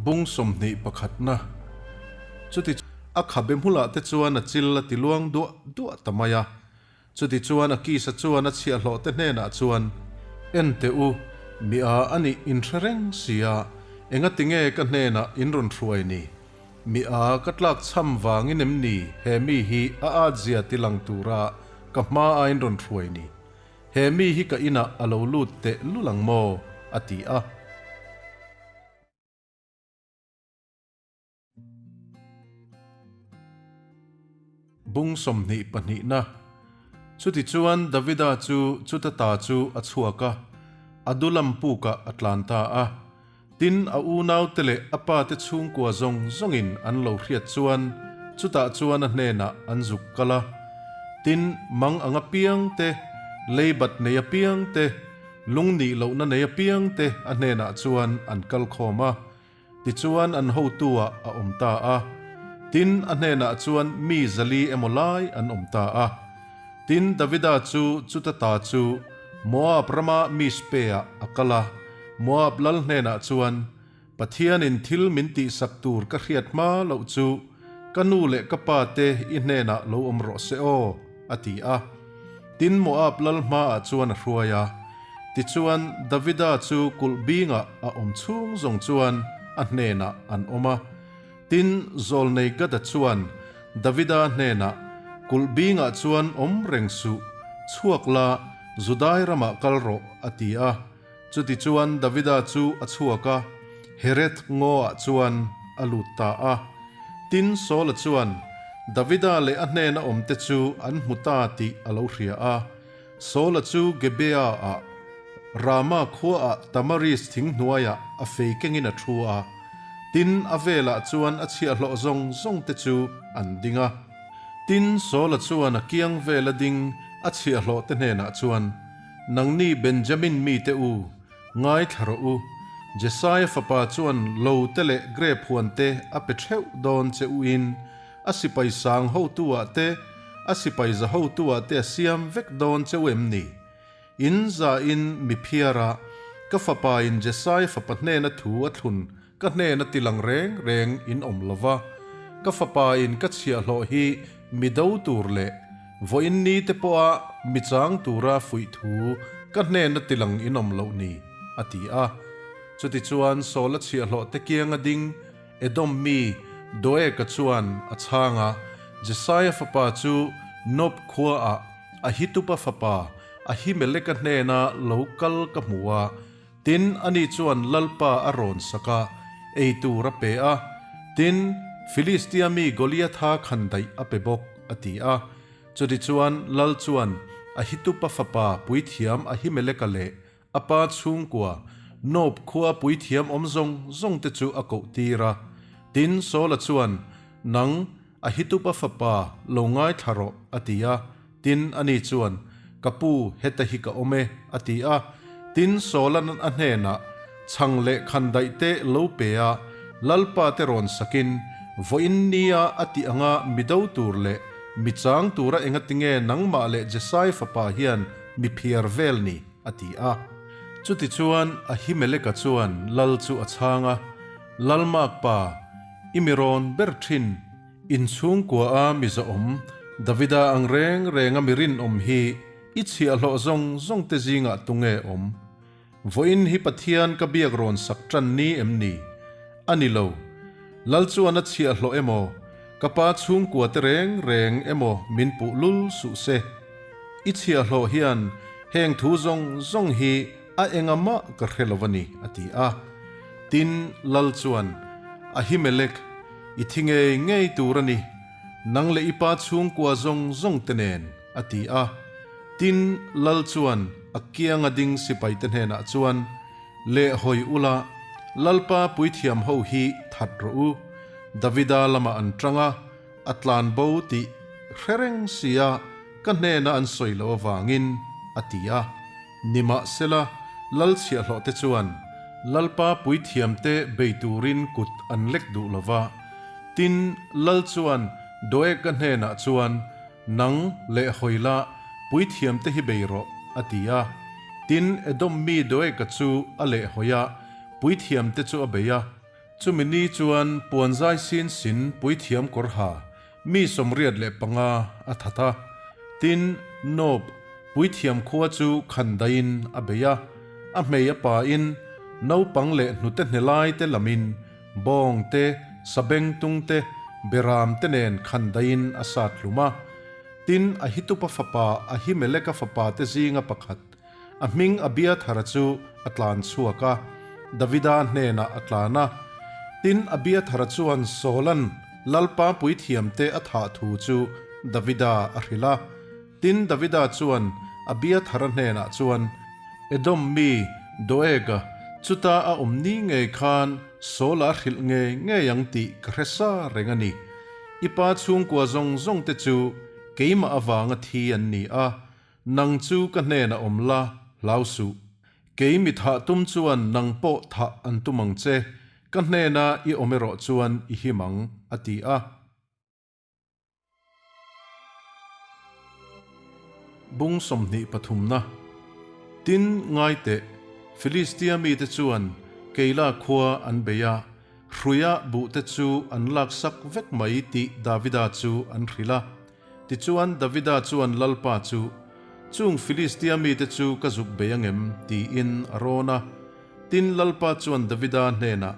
Bung 21 na. Chuti a khabe hmulah te chuan a chil a ti luang duah duah ta mai a. Chuti chuan Akisa chuan a chhiahhlawh te hnenah chuan, En teh u, mi a a nih in hre reng si a, engati nge ka hnenah in rawn hruai ni? Mi a ka tlak chham vangin em ni he mi hi a at zia ti lang tura ka hma a in rawn hruai ni? He mi hi ka inah a lo lut teh lul ang maw? a ti a. Bung 22 na. Chutichuan Davida chu chuta ta chu a chhuak a, Adulam pukah a tlan ta a. Tin, a unaute leh a pate chhungkua zawng zawngin an lo hriat chuan chutah chuan a hnenah an zuk kal a. Tin, mang ang apiang te, leibat nei apiang te, lung nih lohna nei apiang te a hnenah chuan an kal khawm a. Tichuan an hotu-ah a awm ta a. Tin, a hnenah chuan mi zali emaw lai an awm ta a. Tin, Davida chu chuta ta chu Moab rama Mizpe-ah a kal a, Moab lal hnenah chuan, Pathianin thil min tihsak tur ka hriat hma loh chu ka nu leh ka pa te i hnenah lo awm rawh se aw, a ti a. Tin, Moab lal hmaah chuan a hruai a. Tichuan, Davida chu kulh bingah a awm chhung zawng chuan a hnenah an awm a. Tin, zawlnei Gada chuan Davida hnenah, Kulh bingah chuan awm reng suh, chhuak la, Judai ramah kal rawh, a ti a. Chutichuan Davida chu a chhuak a, Hereth ngaw-ah chuan a lut ta a. Tin, Saula chuan Davida leh a hnena awmte chu an hmu ta tih a lo hria a. Saula chu Gibeah-ah, Rama khuaah Tamaris thing hnuaiah a fei kengin a thu a. Tin, a velah chuan a chhiahhlawh zawng zawngte chu an ding a. Tin, Saula chuan a kiang vela ding a chhiahhlawhte hnenah chuan, Nangni Benjamin mite u, ngaithla rawh u. Jesaia fapa chuan lo te leh grep huan te a pe theuh dawn che u in, a sipai sang hotu-ah te, a sipai za hotu-ah te a siam vek dawn che u em ni? In za in mi phiar a, ka fapa in Jesaia fapa hnena thu a thlun ka hnena tilang reng reng in awm lo va, ka fapa in ka chhiahhlawh hi mi do tur leh vawiin ni te pawha mi chang tura fuih thu ka hnena tilang in awm loh ni, a ti a. Chutichuan Saula chhiahhlawh te kianga ding Edom mi Doega chuan a chhang a, Jesaia fapa chu Nob khuaah Ahitupa fapa Ahimeleka hnena lo kal ka hmu a, Tin, ani chuan Lalpa a rawn sak a, ei tur a pe a. Tin, Filistia mi Goliatha khan daih a pe bawk, a ti a. Chutichuan, Lal chuan Ahitupa fapa puithiam Ahimeleka leh a pa chhungkua Nob khua puithiam awm zawng zawngte chu a koh tir a. Tin, Saula chuan, Nang, Ahitupa fapa, lo ngaithla rawh, a ti a. Tin, ani chuan, Ka pu, heta hi ka awm e, a ti a. Tin, Sawla'n a hnenah, Chhang leh khandaih te lo pe a, Lalpa te rawn sakin, Vawiin nia a tih anga mi do tur leh mi chang tura engatinge nangmah leh Jesai fapa hian mi phiar vel ni? a ti a. Chutichuan, Ahimeleka chuan lal chu a chhang a, Lalmakpa, i mi rawn ber thin, Inchhungkua a miza awm, Davida ang reng renga mi rinawm hi i chhiahhlawh zawng zawng te zingah tunge awm? Vawiin hi Pathian ka biak rawn sak tan ni em ni? A ni lo. Lal chuan a chhiahhlawh emaw, ka pa chhungkua te reng reng emaw min puh lul suh se. I chhiahhlawh hian heng thu zawng zawng hi a enga mah ka hre lo a ni, a ti a. Tin, Lal chuan, Ahimelek, i thi ngei ngei tur a ni, nang leh i pa chhungkua zawng zawng te nen, a ti a. Tin, Lal chuan a kianga ding sipaite hnenah chuan, Leh hawi ula, Lalpa puithiam ho hi that rawh u, Davida lamah an tang a, a tlan bo tih hre reng sia ka hnena an sawi loh avangin, a ti a. Nimahsela, lal chhiahhlawhte chuan Lalpa puithiamte bei turin kut an lek duh lo va. Tin, lal chuan Doega hnenah chuan, Nang leh hawila puithiamte hi bei rawh, a ti a. Tin, Edom mi Doega chu a lehhawi a, puithiamte chu a bei a. Chumi ni chuan puanzai sin sin puithiam kawr ha mi 85 a that a. Tin, Nob puithiam khua chu khandaiin a bei a, a hmei a pain naupang leh hnute hnelai te lamin bawng te, sabengtung te, beram te nen khandaiin a sat hlum a. Tin, Ahitupa fapa Ahimeleka fapa te zinga pakhat, A hming Abiathara chu a tlan chhuak a, Davida hnenah a tlan a. Tin, Abiathara chuan Saula'n Lalpa puithiamte a thah thu chu Davida a hrilh a. Tin, Davida chuan Abiathara hnenah chuan, Edom mi Doega chuta a awm ni ngei khan Saula a hrilh ngei ngei ang tih ka hre sa reng a ni. I pa chhungkua zawng zawngte chu keimah avanga thi an ni a, Nang chu ka hnenah awm la, hlau suh. Kei mi thah tum chuan nang pawh thah an tum ang che, ka hnena i awm erawh chuan i him ang, a ti a. Bung 20 pathumna. Tin, ngai teh, Filistia mite chuan Keila khua an bei a, hruia buhte chu an laksak vek mai tih Davida chu an hrilh a. Tichuan, Davida chuan Lalpa chu, Chung Filistia mite chu ka zuk bei angem? tiin a rawn a. Tin, Lalpa chuan Davida hnenah,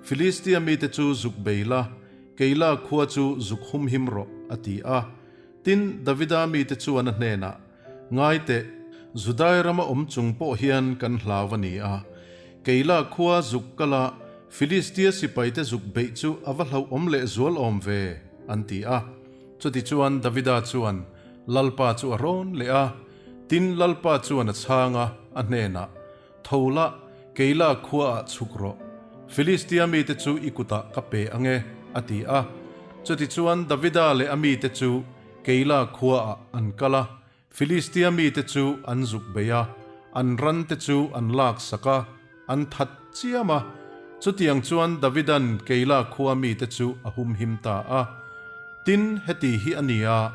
Filistia mite chu zuk bei la, Keila khua chu zuk humhim rawh, a ti a. Tin, Davida mite chuan a hnenah, Ngai teh, Judai rama awm chung pawh hian kan hlau a ni a. Keila khua zuk kala Filistia sipaite zuk beih chu a va hlauhawm leh zual awm ve, an ti a. Chutichuan Davida chuan Lalpa chu a rawn leh a, tin Lalpa chuan a chhang a, a hnenah, Tho la, Keila khuaah chhuk rawh. Filistia mite chu i kutah ka pe ang e, a ti a. Chutichuan Davida leh a mite chu Keila khuaah an kal a, Filistia mite chu an zuk bei a, an rante chu an laksak a, an that chiam a. Chutiang chuan Davidan Keila khua mite chu a humhim ta a. Tin, heti hi a ni a,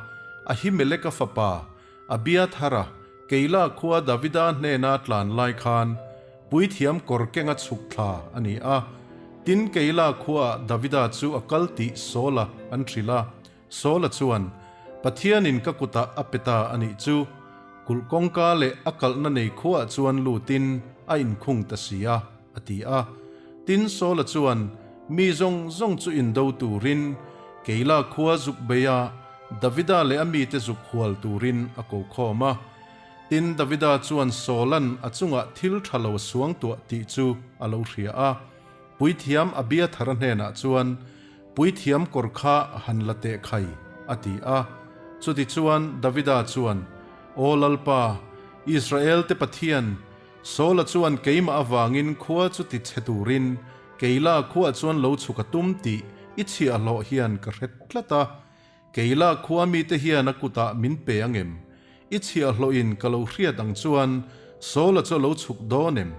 Ahimeleka fapa Abiathara Keila khua Davida hnena tlan lai khan puithiam kawr kenga chhuk thla a ni a. Tin, Keila khuaah Davida chu a kal tih Saula an hrilh a. Saula chuan, Pathianin ka kutah a pe ta a nih chu, kulh kawngka leh a kalhna nei khuaah chuan lutin a inkhung ta si a, a ti a. Tin, Saula chuan mi zawng zawng chu indo turin Keila khua zuk bei a, Davida leh a mite zuk hual turin a ko khawm a. Tin, Davida chuan Saula'n a chungah thil tha lo a suang tuah tih chu a lo hria a. Puithiam Abiathara hnenah chuan, Puithiam kawr kha han la teh khai, a ti a. Chutichuan Davida chuan, Aw Lalpa, Israelte Pathian, Saula chuan keimah avangin khua chu ti chhe turin Keila khuaah chuan lo chhuk a tum tih i chhiahhlawh hian ka hre tlat a. Keila khua mite hian a kutah min pe ang em? I chhiahhlawhin ka lo hriat ang chuan Saula chu a lo chhuk dawn em?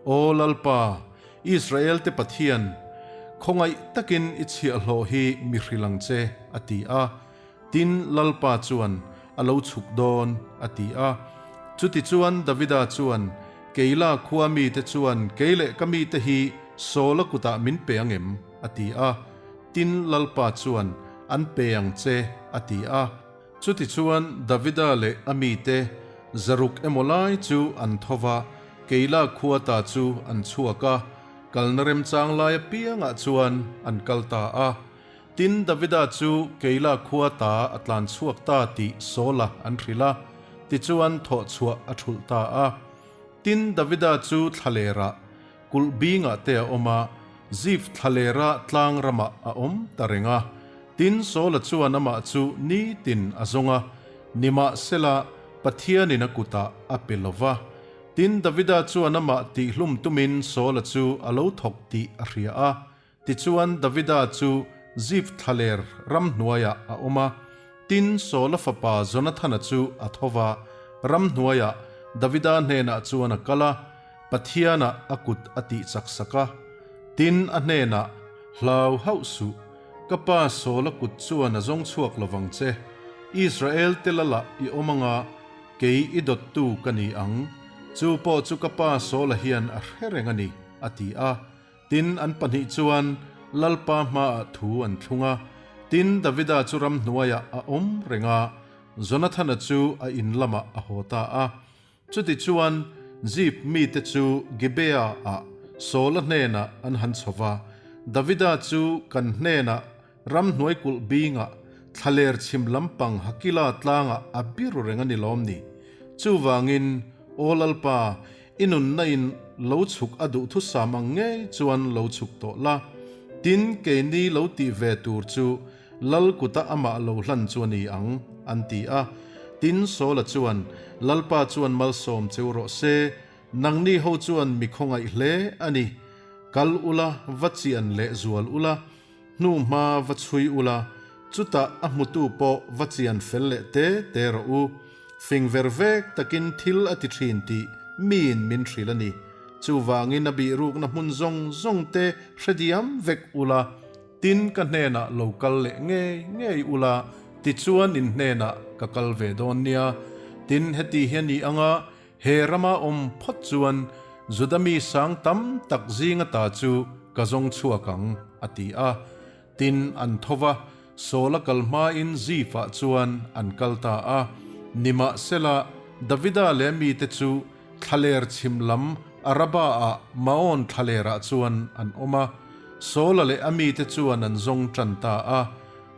Aw Lalpa, Israelte Pathian, khawngaih takin i chhiahhlawh hi mi hrilh ang che, a ti a. Tin, Lalpa chuan, A lo chhuk dawn, a ti a. Chutichuan Davida chuan, Keila khua mite chuan kei leh ka mite hi Saula kutah min pe ang em? a ti a. Tin, Lalpa chuan, An pe ang che, a ti a. Chutichuan, Davida leh a mite zaruk emaw lai chu an tho va, Keila khua ta chu an chhuak a, kalna remchang lai apiangah chuan an kal ta a. Tin, Davida chu Keila khua ta a tlan chhuak ta tih Saula an hrilh a, tichuan thawh chhuah a thulh ta a. Tin, Davida chu thlalerah Kulh bingah te a awm a, Zif thlalera tlang ramah a awm ta reng a. Tin, Saula chuan amah chu nitin a zawng a, nimahsela, Pathianin a kutah a pe lo va. Tin, Davida chuan amah tihhlum tumin Saula chu a lo thawk tih a hria a. Tichuan, Davida chu Zif thlaler ramhnuaiah a awm a. Tin, Saula fapa Jonathana chu a tho va, ramhnuaiah Davida hnenah chuan a kal a. Pathianah a kut a tih chak sak a, tin a hnenah, Hlau hauh suh, ka pa Saula kut chuan a zawng chhuak lo vang che, Israel te lalah i awm anga kei i dawttu ka ni ang, chu pawh chu ka pa Saula hian a hre reng a ni, a ti a. Tin, an pahnih chuan Lalpa hmaah thu an thlung a. Tin, Davida chu ramhnuaiah a awm reng a, Jonathana chu a in lamah a haw ta a. Chutichuan, Zip mite chu Gibeah-ah Saula hnenah an han chho va, Davida chu kan hnenah Ramhnuai kulh bingah thlaler chhim lampang Hakila tlangah a biru reng a ni lawm ni? Chuvangin, Aw Lalpa, i nunna in lo chhuk a duhthusam ang ngei chuan lo chhuk tawh la. Tin, keini lo tih ve tur chu Lal kuta amah lo hlan chu a ni ang, an ti a. Tin, Saula chuan, Lalpa chuan malsawm cheu rawh se, Nangni ho chuan mi khawngaih hle a ni. Kal ula, va chian leh zual ula, hnu hma va chhui ula, chutah a hmutu pawh va chian fel leh te te rawh u. Fing ver vek takin thil a ti thin tih miin min hrilh a ni. Chuvangin a bihrukna hmun zawng zawng te hre diam vek ula, tin ka hnenah lo kal leh ngei ngei ula, tichuan in hnenah ka kal ve dawn nia. Tin, heti hi a ni anga He rama awm phawt chuan Juda mi sang tam tak zinga ta chu ka zawng chhuak ang, a ti a. Tin, an tho va, Saula kal hmain Zifah chuan an kal ta a. Nimahsela, Davida leh mite chu thlaler chhim lam Araba-ah Maon thlalerah chuan an awm a. Saula leh a mite chuan an zawng tan ta a.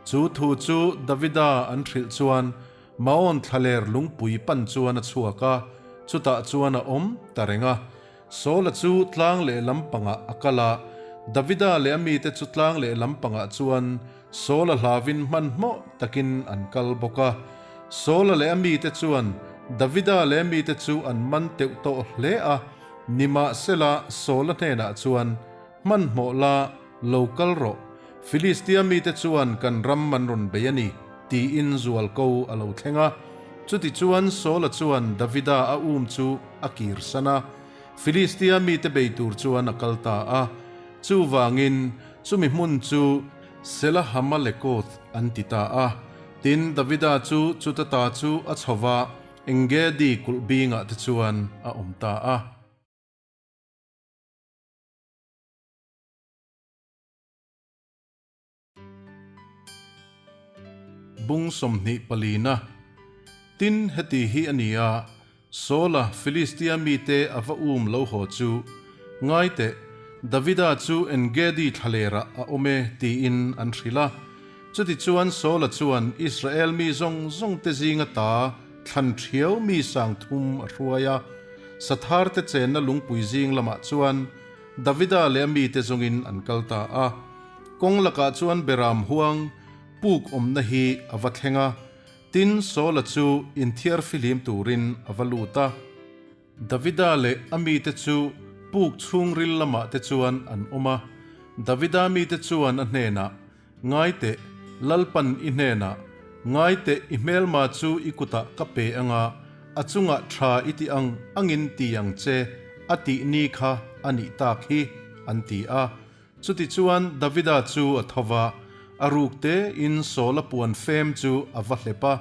Chu thu chu Davida an hrilh chuan Maon thlaler lungpui pan chuan a chhuak a, chutah chuan a awm ta reng a. Saula chu tlang leh lampangah a kal a, Davida leh a mite chu tlang leh lampangah chuan Saula hlavin hmanhmawh takin an kal bawk a. Saula leh a mite chuan Davida leh a mite chu an man teuh tawh hle a, nimahsela Saula hnenah chuan, Hmanhmawh la, lo kal rawh, Filistia mite chuan kan ram an rawn bei a ni, tiin zualko a lo thleng a. Chutichuan Saula chuan Davida a um chu a kirsan a, Filistia mite bei tur chuan a kal ta a. Chuvangin chumi hmun chu Selahamalekoth an ti ta a. Tin, Davida chu chuta ta chu a chho va, Engedi kulh bingah te chuan a awm ta a. Bung 20 palina Tin, heti hi a ni a, Saula Filistia mite a va um lo haw chu, Ngai teh, Davida chu En-gedi thlalerah a awm e, tiin an hrilh a. Chutichuan Saula chuan Israel mi zawng zawngte zinga ta thlan ṭhiau mi sang thum a hruai a. Satharte chenna lungpui zing lamah chuan Davida leh a mite zawngin an kal ta a. Kawng lakah chuan Beram huang puk awmna hi a va thleng a, tin Saula chu inthiar fihlim turin a va lut a. Davida leh a mite chu puk chhungril lamah te chuan an awm a. Davida mite chuan a hnenah, Ngai teh, Lalpan i hnenah, Ngai teh, i hmelma chu i kutah ka pe anga, a chungah tha i ti ang angin ti ang che, a tih ni kha a nih tak hi, an ti a. Chutichuan Davida chu a tho va, a ruk tein Saula puan fem chu a va hlep a.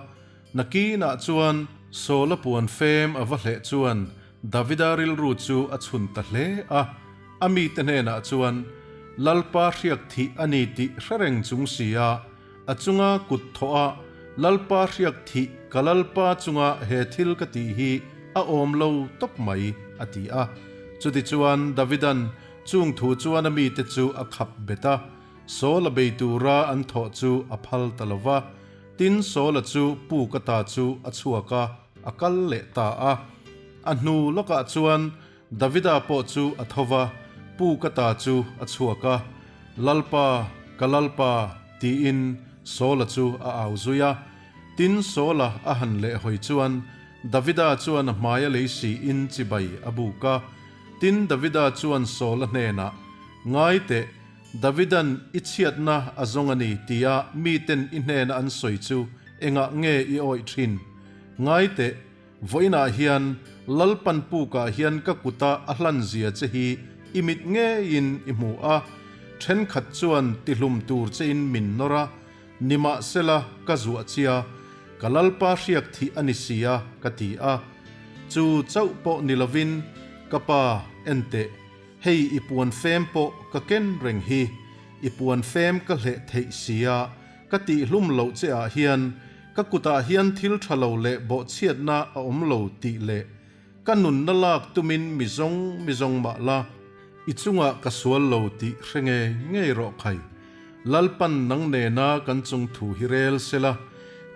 Nakinah chuan Saula puan fem a va hleh chuan Davida rilru chu a chhun ta hle a. A mite hnenah chuan, Lalpa hriak thih a ni tih hre reng chung si a, a chunga kut thawh a, Lalpa hriak thih ka Lalpa chunga he thil ka tih hi a awm lo tawp mai, a ti a. Chutichuan Davidan chung thu chuan a mite chu a khap bet a, Saula bei tura an thawh chu a phal ta lo va. Tin, Saula chu puk ata chu a chhuak a, a kal leh ta a. A hnu lawkah chuan Davida pawh chu a tho va, Pu ka ta chu a chhuak a, Lalpa, ka Lalpa, tiin Saula chu a au zui a. Tin, Saula a han lehhawi chuan Davida chuan a hmaia lei siin chibai a buk a. Tin, Davida chuan Saula hnenah, Ngai teh, Davidan i chhiatna a zawng a ni tia miten i hnena an sawi chu engah nge i awih thin? Ngai teh, Vawiinah hian Lalpan pukah hian ka kuta a hlan zia che hi i mit ngeiin i hmu a, thenkhat chuan tihlum tur chein min nawr a, nimahsela ka zuah chia, ka Lalpa hriak thih a ni sia ka ti a. Chu chauh pawh ni lovin ka pa en teh. Hei i puan fem pawh ka ken reng hi, i puan fem ka hleh theih sia, ka tihhlum loh che ah hian ka kutah hian thil tha lo leh bawhchhiatna a awm lo tih leh ka nunna lak tumin mi zawng mi zawng mah la, i chungah ka sual lo tih hre ngei ngei rawh khai. Lalpan nang nena kan chung thu hi rel sela,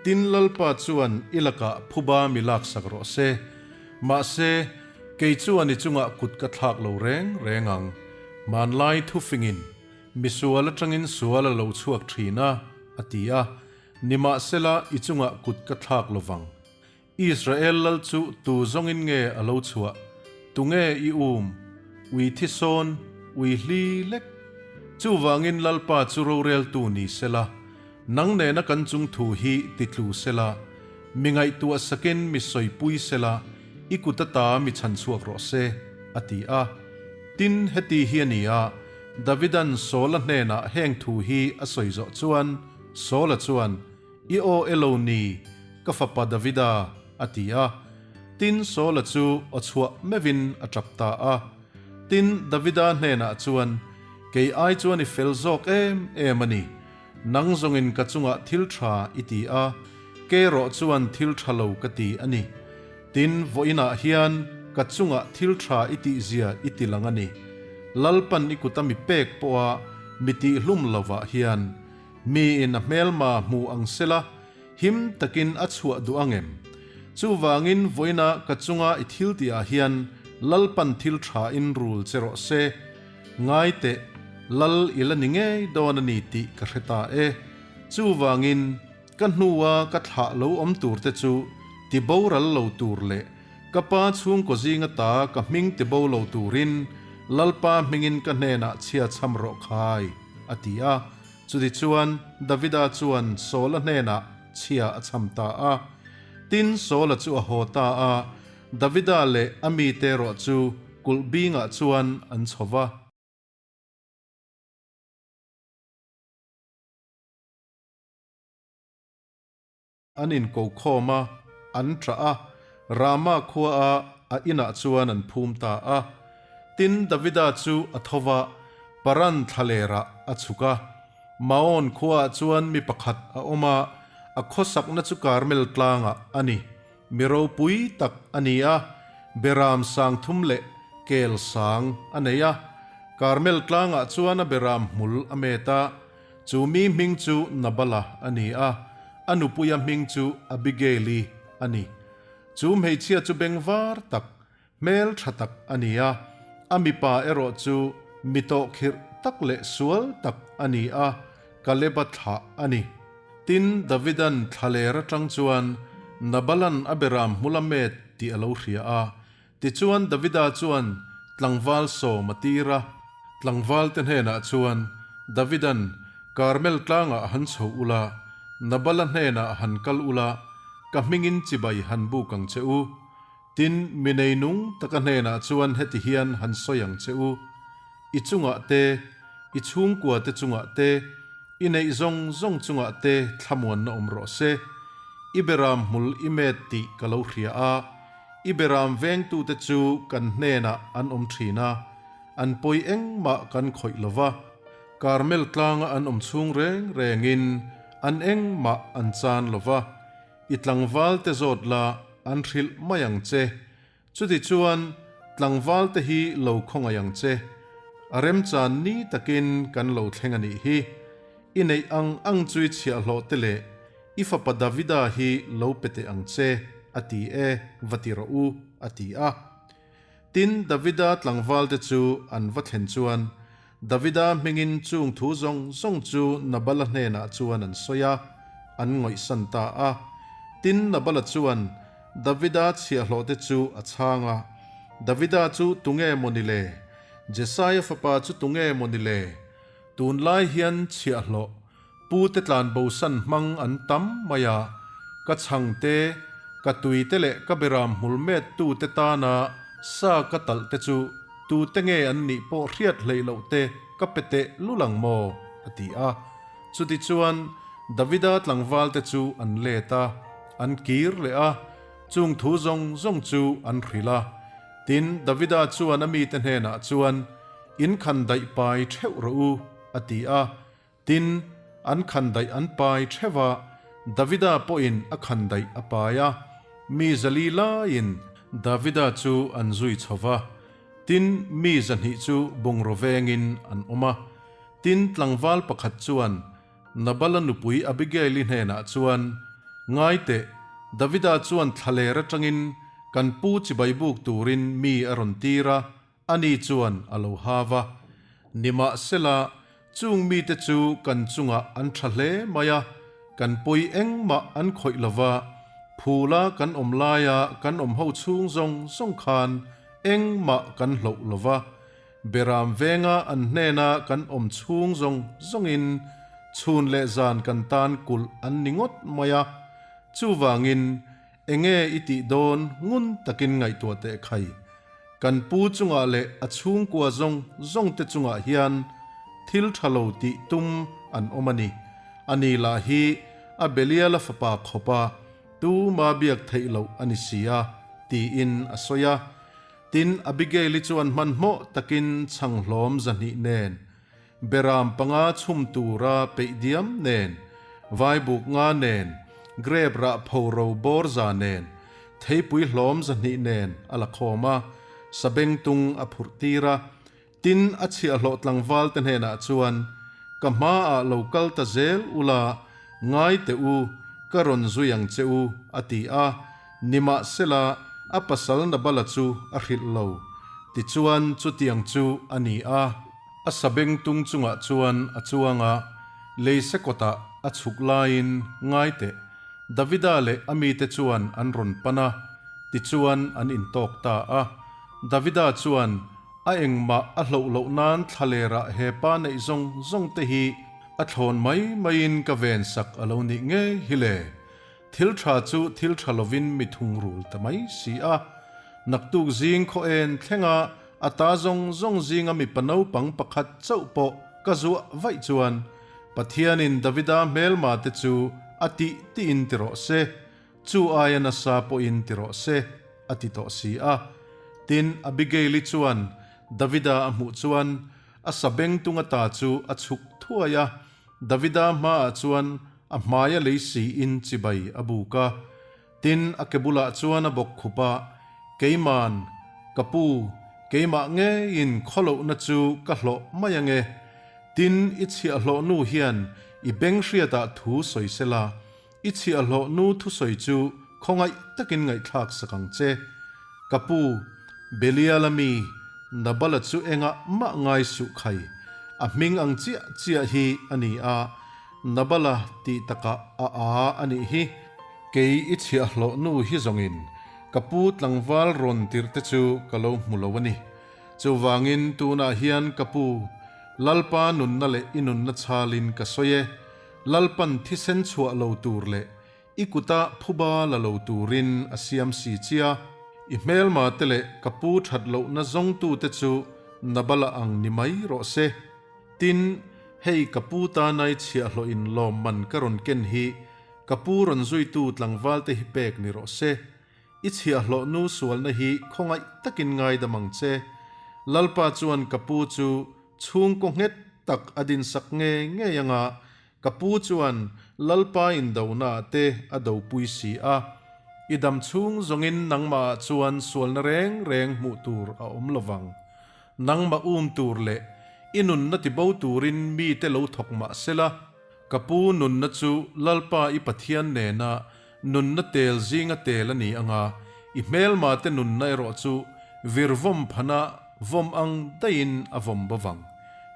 tin Lalpa chuan i lakah phuba mi laksak rawh se. Mahse, kei chuan i chungah kut ka thlak lo reng reng ang. Hmanlai thufingin, Misual atangin sual a lo chhuak thin a, a ti a. Nimahsela, i chungah kut ka thlak lo vang. Israel lal chu tu zawngin nge a lo chhuah? Tunge i um? Ui thi sawn, ui hli lek. Chuvangin Lalpa chu roreltu ni sela, nang nena kan chung thu hi ti tlu sela, mi ngaihtuah sakin mi sawipui sela, i kut ata mi chhan chhuak rawh se, a ti a. Tin, heti hi a ni a, Davidan Saula hnenah heng thu hi a sawi zawh chuan, Saula chuan, I aw elo ni, ka fapa Davida, a ti a. Tin, Saula chu aw chhuah meuhin a tap ta a. Tin, Davida hnenah chuan, Kei ai chuan i fel zawk em em a ni. Nang zawngin ka chungah thil tha i ti a, ke rawh chuan thil tha lo ka ti a ni. Tin, vawiinah hian ka chungah thil tha i tihzia i ti lang a ni. Lalpan i kuta mi pek pawha mi tihhlum lovah hian miin a hmelma hmu ang sela him takin a chhuah duh ang em? Chuvangin vawiina ka chunga i thil tihah hian Lalpan thil tha in rul che rawh se. Ngai teh, Lal i la ni ngei dawn a ni tih ka hre ta e. Chuvangin, ka hnua ka thlah lo awm tur te chu ti boral lo tur leh ka pa chhungkaw zinga ta ka hming ti bo lo turin Lalpa hmingin ka hnenah chhia chham rawh khai, a ti a. Chutichuan, Davida chuan Saula hnenah chhia a chham ta a. Tin, Saula chu a haw ta a, Davida leh a mite erawh chu kulh bingah chuan an chho va. An inko khawm a, an ṭah a, Rama khuaa a inah chuan an phum ta a. Tin, Davida chu a tho va, Paran thlalerah a chhuk a. Maon khuaah chuan mi pakhat a awm a, a khawsakna chu Karmel tlangah a ni. Mi ropui tak a ni a, beram sang thum leh kel sang a nei a. Karmel tlangah chuan a beram hmul a met a, chu mi hming chu Nabala a ni a, a nupuia hming chu Abigaili a ni. Chu hmeichhia chu bengvar tak, hmel tha tak a ni a, a mipa erawh chu mi tawhkhirh tak leh sual tak a ni a, Kaleba thlah a ni. Tin, Davidan thlaler atang chuan Nabalan a beram hmul a met tih a lo hria a. Tichuan Davida chuan tlangval sawm a tir a. Tlangvalte hnenah chuan Davidan, Karmel tlangah han chho ula, Nabala hnenah han kal ula, ka hmingin chibai han buk ang che u. Tin, mi neinung taka hnenah chuan heti hian han sawi ang che u, I chungah te, i chhungkua te chungah te, i neih zawng zawng chungah te thlamuanna awm rawh se. I beram hmul i met tih ka lo hria a, i beram vengtute chu kan hnenah an awm thin a, an pawi engmah kan khawih lo va, Karmel tlanga an awm chhung reng rengin an engmah an chan lo va. I tlangval te zawt la, an hrilh mai ang che. Chuti chuan tlangval te hi lo khawngaih ang che. A remchan ni takin kan lo thleng a nih hi. I neih ang ang chu i chhiahhlawh te leh i fapa Davida hi lo pe teh ang che, a ti e, va ti rawh u, a ti a. Tin, Davida tlangval te chu an va thlen chuan Davida hmingin chung thu zawng zawng chu Nabala hnenah chuan an sawi a, an ngawihsan ta a. Tin, Nabala chuan Davida chhiahhlawhte chu a chhang a, Davida chu tunge maw ni le? Jesaia fapa chu tunge maw ni le? Tunlai hian chhiahhlawh pute tlanbosan hmang an tam mai a, ka chhangte, ka tuite leh ka beram hmul mettute tana sa ka talh te chu tute nge an nih pawh hriat hleih loh te ka pe teh lul ang maw? a ti a. Chutichuan, Davida tlangvalte chu an let a, an kir leh a, chung thu zawng zawng chu an hrilh a. Tin, Davida chuan a mite hnenah chuan. In khandaih pai theuh rawh u, a ti a. Tin, an khandaih an pai theuh a, Davida pawhin a khandaih a pai a. Mi 400 laiin Davida chu an zui chho va, tin, mi 200 chu bungraw vengin an awm a. Tin, tlangval pakhat chuan Nabala nupui Abigaili hnenah chuan, Ngai teh, Davida chuan thlaler atangin kan pu chibai buk turin mi a rawn tir a, ani chuan a lo hav a. Nimahsela, chung mite chu kan chungah an tha hle mai a, kan pawi engmah an khawih lo va, phula kan awm laia kan awm ho chhung zawng zawng khan engmah kan hloh lo va. Beram venga an hnena kan awm chhung zawng zawngin chhun leh zan kan tan kulh an ni ngawt mai a, chuvangin enge i tih dawn ngun takin ngaihtuah teh khai. Kan pu chungah leh a chhungkua zawng zawng te chungah hian thil tha lo tih tum an awm a ni. Ani lah hi a Beliala fapa khawpa tuma biak theih loh a ni si a, tiin a sawi a. Tin, Abigail-i chuan hmanhmawh takin chhang hlawm 200 nen, beram panga chhum tura peih diam nen, vaibuk nga nen, grep rah pho ro bawr za nen, theipui hlawm 200 nen a la khawm a, sabengtung a phurh tir a. Tin, a chhiahhlawh tlangval te hnenah chuan, Ka hmaah lo kal ta zel ula, ngai teh u, ka rawn zui ang che u, a ti a. Nimahsela, a pasal Nabala chu a hrilh lo. Tichuan, chutiang chu a ni a. A sabengtung chungah chuan a chuang a, leisekawtah a chhuk laiin, Ngai teh, Davida leh a mite chuan an rawn pan a, tichuan an intawk ta a. Davida chuan, A engmah a hloh loh nan thlalerah he pa neih zawng zawng te hi a thlawn mai maiin ka ven sak a lo nih ngei hi le. Thil tha chu thil tha lovin mi thungrul ta mai si a. Naktuk zing khaw en thlenga a ta zawng zawng zinga mipa naupang pakhat chauh pawh ka zuah vaih chuan Pathianin Davida hmelma te chu a tih tiin ti rawh se. Chu aia nasa pawhin ti rawh se, a ti tawh si a. Tin, Abigail-i chuan Davida a hmuh chuan a sabengtung ata chu a chhuk thuai a, Davida hmaah chuan a hmaia lei siin chibai a buk a. Tin, a ke bulah chuan a bawk khup a, Keiman, ka pu, keimah ngeiin khawlohna chu ka hlawh mai ange. Tin, i chhiahhlawh nu hian i beng hriatah thu sawi sela, I chhiahhlawh nu thusawi chu khawngaih takin ngaihthlak sak ang che. Ka pu, Belial-a mi, Nabala chu engah mah ngai suh khai. A hming ang chiah chiah hi a ni a, Nabala tih takah a a a nih hi. Kei i chhiahhlawh nu hi zawngin ka pu tlangval rawn tirh te chu ka lo hmu lo a ni. Chuvangin tunah hian ka pu, Lalpa nunna leh i nunna chhalin ka sawi e. Lalpan thisen chhuah lo tur leh i kuta phuba la lo turin a siam si chia. I hmelma te leh ka pu that lohna zawngtute chu Nabala ang ni mai rawh se. Tin, hei ka pu tanai chhiahhlawhin lawmman ka rawn ken hi ka pu rawn zuitu tlangvalte hi pek ni rawh se. I chhiahhlawh nu sualna hi khawngaih takin ngaidam ang che. Lalpa chuan ka pu chu Chhungkaw nghet tak a dinsak ngei ngei anga ka pu chuan Lalpa indonaah te a dopui si a. I dam chhung zawngin nangmahah chuan sualna reng reng hmuh tur a awm lovang. Nangmah um tur leh i nunna tibo turin mite lo thawk mah sela, ka pu nunna chu Lalpa i Pathian nena nunna tel zinga tel a ni anga, i hmelmate nunna erawh chu vir vawm phana vawm ang daihin a vawm bovang.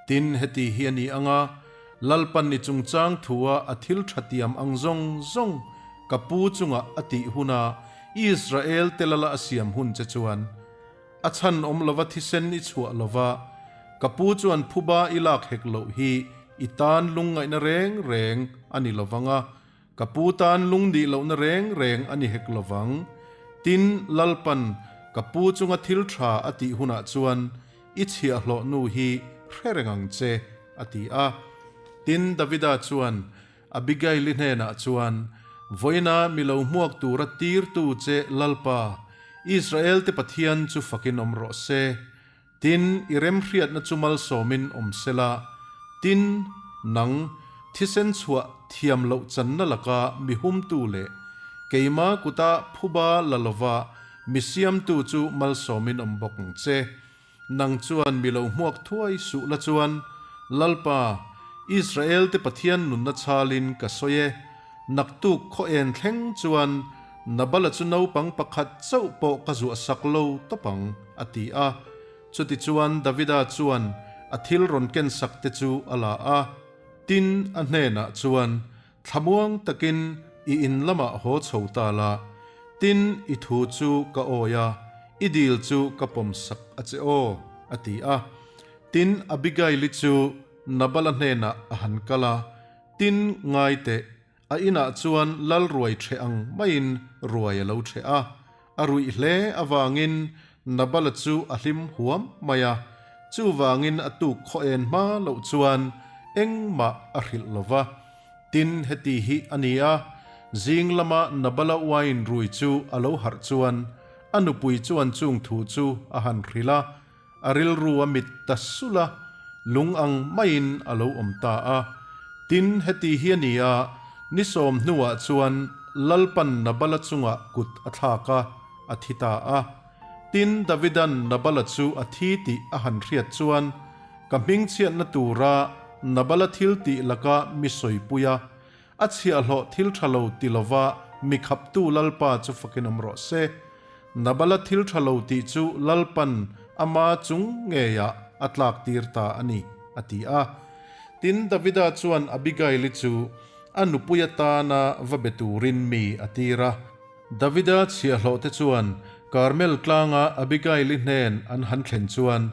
Tin, heti hi a ni anga, Lalpan i chungchang thua a thil tha tiam ang zawng zawng ka pu chunga a tih huna Israel te lala a siam hun che chuan, A chhan awm lova thisen i chhuah lova, ka pu chuan phuba i lak hek loh hi i tan lungngaihna reng reng a ni lovang a, Ka pu tan lung nih lohna reng reng a ni hek lovang. Tin, Lalpan ka pu chunga thil tha a tih hunah chuan i chhiahhlawh nu hi hre reng ang che, a ti a. Tin, Davida chuan Abigaili hnenah chuan, Vawiina mi lo hmuak tura tirtu che Lalpa, Israelte Pathian chu fakin awm rawh se. Tin, i remhriatna chu malsawmin awm sela, tin, nang, thisen chhuah thiam loh channa laka mi humtu leh keima kuta phuba la lova mi siamtu chu malsawmin awm bawk ang che. Nang chuan mi lo hmuak thuai suh la chuan, Lalpa, Israel-te Pathian nunna chhalin ka sawi e, naktuk khaw en thleng chuan Nabala chu naupang pakhat chauh pawh ka zuah sak lo tawp ang, a ti a. Chutichuan Davida chuan a thil rawn ken sak te chu a la a. Tin, a hnenah chuan, Thlamuang takin i in lamah haw chho ta la, tin i thu chu ka awi a, i dil chu ka pawm sak a che aw, a ti a. Tin, Abigaili chu Nabala hnenah a han kal a, Tin, ngai teh, a inah chuan lal ruai ṭheh ang maiin ruai a lo ṭheh a. A ruih hle avangin Nabala chu a hlim huam mai a, chuvangin a tuk khaw en hma loh chuan engmah a hrilh lo va. Tin, heti hi a ni a, zing lama Nabala wine rui chu a lo harh chuan a nupui chuan chung thu chu a han hrilh a, A rilru a mit ta sulh a, lung ang maiin a lo awm ta a. Tin, heti hi a ni a, ni sawm hnuah chuan Lalpan Nabala chungah kut a thlak a, a thi ta a. Tin, Davidan Nabala chu a thi tih a han hriat chuan, Ka hmingchhiatna tura Nabala thil tih laka mi sawipui a, a chhiahhlawh thil tha lo ti lova mi khaptu Lalpa chu fakin awm rawh se. Nabala thil tha lo tih chu Lalpan ama chung ngeiah a tlak tir ta a ni, a ti a. Tin, Davida chuan Abigaili chu a nupui atana va be turin mi a tir a. Davida chhiahhlawhte chuan Karmel tlanga Abigaili hnen an han thlen chuan,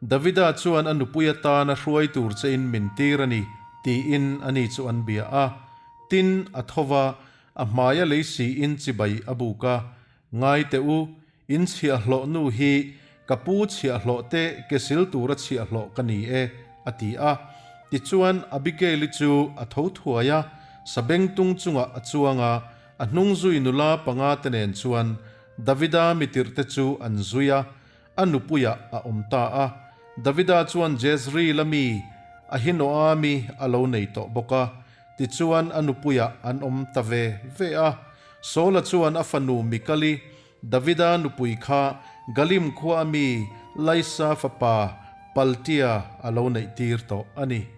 Davida chuan a nupui atana hruai tur chein min tir a ni, tiin ani chu an bia a. Tin, a tho va, a hmaia lei siin chibai a buk a, Ngai teh u, in chhiahhlawh nu hi ka pu chhiahhlawh te ke sil tura chhiahhlawh ka ni e, a ti a. Tichuan, Abigail-i chu a tho thuai a, sabengtung chungah a chuang a, a hnungzui nula panga te nen chuan Davida mitirhte chu an zui a, A nupuiah a awm ta a. Davida chuan Jezreel-a mi Ahinoami a lo nei tawh bawk a, tichuan a nupuiah an awm ta ve ve a. Saula chuan a fanu Mikali, Davida nupui kha Galim khua a mi Laisa fapa Paltia a lo neihtir tawh a ni.